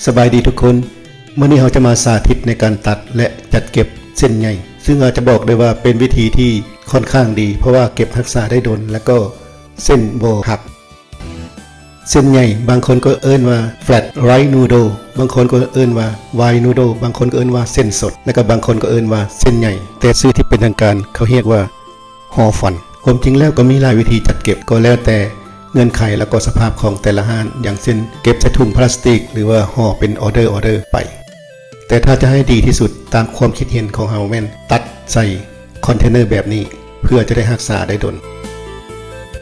ສະບາຍດີທຸກຄົນ, ມື້ນີ້ເຮົາຈະມາສາທິດໃນການຕັດ ແລະ ຈັດເກັບເສັ້ນໃຍ, ຊຶ່ງອາດຈະບອກໄດ້ວ່າເປັນວິທີທີ່ຄ່ອນຂ້າງດີ ເພາະວ່າເກັບຮັກສາໄດ້ດົນ ແລະ ກໍເສັ້ນບໍ່ຫັກ. ເສັ້ນໃຍ ບາງຄົນກໍເອີ້ນວ່າ flat rice noodle, ບາງຄົນກໍເອີ້ນວ່າ wire noodle, ບາງຄົນກໍເອີ້ນວ່າເສັ້ນສົດ ແລະ ກໍບາງຄົນກໍເອີ້ນວ່າເສັ້ນໃຍ, ແຕ່ຊື່ທີ່ເປັນທາງການເຂົາຮຽກວ່າ ຫໍ່ຟັນ. ຄວາມຈິງແລ້ວກໍມີຫຼາຍວິທີຈັດເກັບ, ກໍແລ້ວແຕ່ເງື່ອນໄຂ ແລະ ກໍສະພາບຂອງແຕ່ລະຮ້ານ, ຢ່າງເຊັ່ນ ເກັບໃສ່ຖົງພລາສຕິກ ຫຼືວ່າຫໍ່ເປັນອອເດີ ອອເດີໄປ. ແຕ່ຖ້າຈະໃຫ້ດີທີ່ສຸດຕາມຄວາມຄິດເຫັນຂອງເຮົາແມ່ນຕັດໃສ່ຄອນເທນເນີແບບນີ້ ເພື່ອຈະໄດ້ຮັກສາໄດ້ດົນ.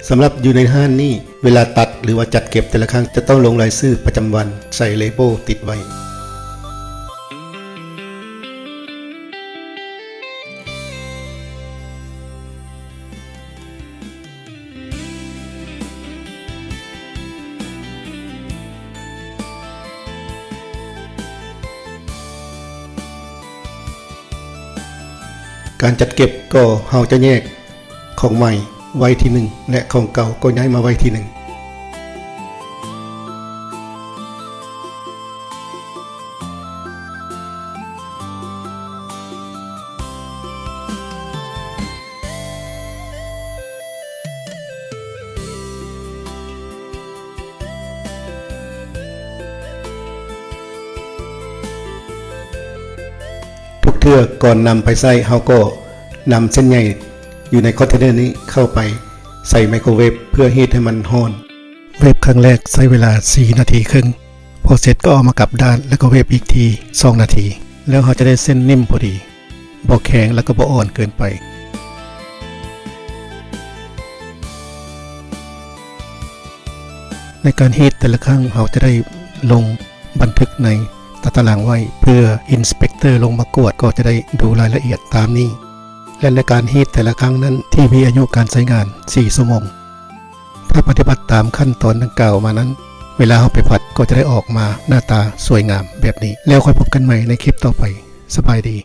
ສຳລັບຢູ່ໃນຮ້ານນີ້ ເວລາຕັດ ຫຼືວ່າຈັດເກັບແຕ່ລະຄັ້ງ ຈະຕ້ອງລົງລາຍຊື່ປະຈຳວັນ ໃສ່ເລເບິນຕິດໄວ້. ການຈັດເກັບກໍເຮົາຈະແຍກຂອງໃໝ່ໄວ້ທີ່ໜຶ່ງ ແລະ ຂອງເກົ່າກໍຍ້າຍມາໄວ້ທີ່ໜຶ່ງ. ທຸກເທື່ອກ່ອນນຳໄປໃຊ້ ເຮົາກໍນຳເສັ້ນໃຍຢູ່ໃນຄອນເທນເນີນີ້ເຂົ້າໄປໃສ່ໄມໂຄຣເວຟ ເພື່ອຮີດໃຫ້ມັນຮ້ອນ. ເວຟຄັ້ງແລກໃຊ້ເວລາສີ່ນາທີເຄິ່ງ. ພໍເສັດກໍເອົາມາກັບດ້ານ ແລ້ວກໍເວຟອີກທີສອງນາທີ ແລ້ວເຮົາຈະໄດ້ເສັ້ນໜິ່ມພໍດີ, ບໍ່ແຂງ ແລ້ວກໍບໍ່ອ່ອນເກີນໄປ. ໃນການຮີດແຕ່ລະຄັ້ງ ເຮົາຈະໄດ້ລົງບັນທຶກໃນຕາຕະລາງໄວ້ ເພື່ອອິນສະເປັກເຕີລົງມາກວດ ກໍຈະໄດ້ດູລາຍລະອຽດຕາມນີ້ ແລະ ໃນການຮີດແຕ່ລະຄັ້ງນັ້ນ ທີ່ມີອາຍຸການໃຊ້ງານສີ່ຊົ່ວໂມງ. ຖ້າປະຕິບັດຕາມຂັ້ນຕອນດັ່ງກ່າວມານັ້ນ ເວລາເຮົາໄປຜັດກໍຈະໄດ້ອອກມາໜ້າຕາສວຍງາມແບບນີ້. ແລ້ວຄ່ອຍພົບກັນໃໝ່ໃນຄລິບຕໍ່ໄປ. ສະບາຍດີ.